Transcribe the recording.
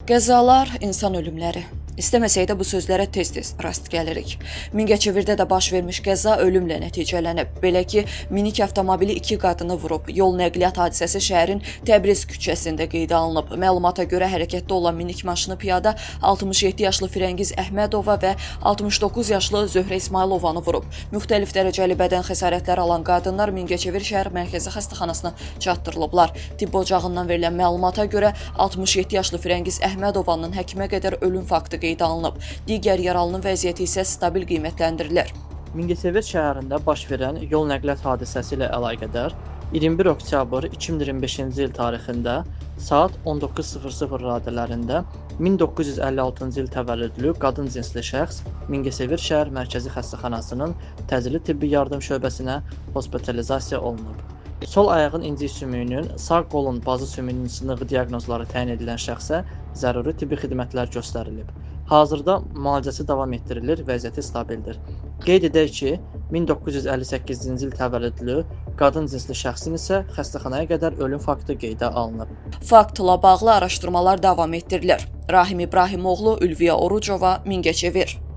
Qəzalar, insan ölümləri. İstəməsək də bu sözlərə tez-tez rast gəlirik. Mingəçevirdə də baş vermiş qəza ölümlə nəticələnib. Belə ki, minik avtomobili iki qadını vurub. Yol nəqliyyat hadisəsi şəhərin Təbriz küçəsində qeydə alınıb. Məlumata görə hərəkətdə olan minik maşını piyada 67 yaşlı Firəngiz Əhmədova və 69 yaşlı Zöhrə İsmailovanı vurub. Müxtəlif dərəcəli bədən xəsarətləri alan qadınlar Mingəçevir şəhər mərkəzi xəstəxanasına çatdırılıblar. Tibb ocağından verilən məlumata görə 67 yaşlı Firəngiz Əhmədovanın həkimə qədər ölüm faktı qeydə alınıb. Digər yaralının vəziyyəti isə stabil qiymətləndirilir. Mingəçevir şəhərində baş verən yol nəqliyyat hadisəsi ilə əlaqədar 21 oktyabr 2025-ci il tarixində saat 19:00 radələrində 1956-cı il təvəllüdlü qadın cinsli şəxs Mingəçevir şəhər mərkəzi xəstəxanasının təcili tibbi yardım şöbəsinə hospitalizasiya olunub. Sol ayağın inci sümüyünün, sağ qolun bazı sümüyünün sınığı diaqnozları təyin edilən şəxsə zəruri tibbi xidmətlər göstərilib. Hazırda müalicəsi davam etdirilir, vəziyyəti stabildir. Qeyd edək ki, 1958-ci il təvəllüdlü qadın cinsli şəxsin isə xəstəxanaya qədər ölüm faktı qeydə alınıb. Faktla bağlı araşdırmalar davam etdirilir. Rahim İbrahimoğlu, Ülviyə Orucova, Mingəçevir.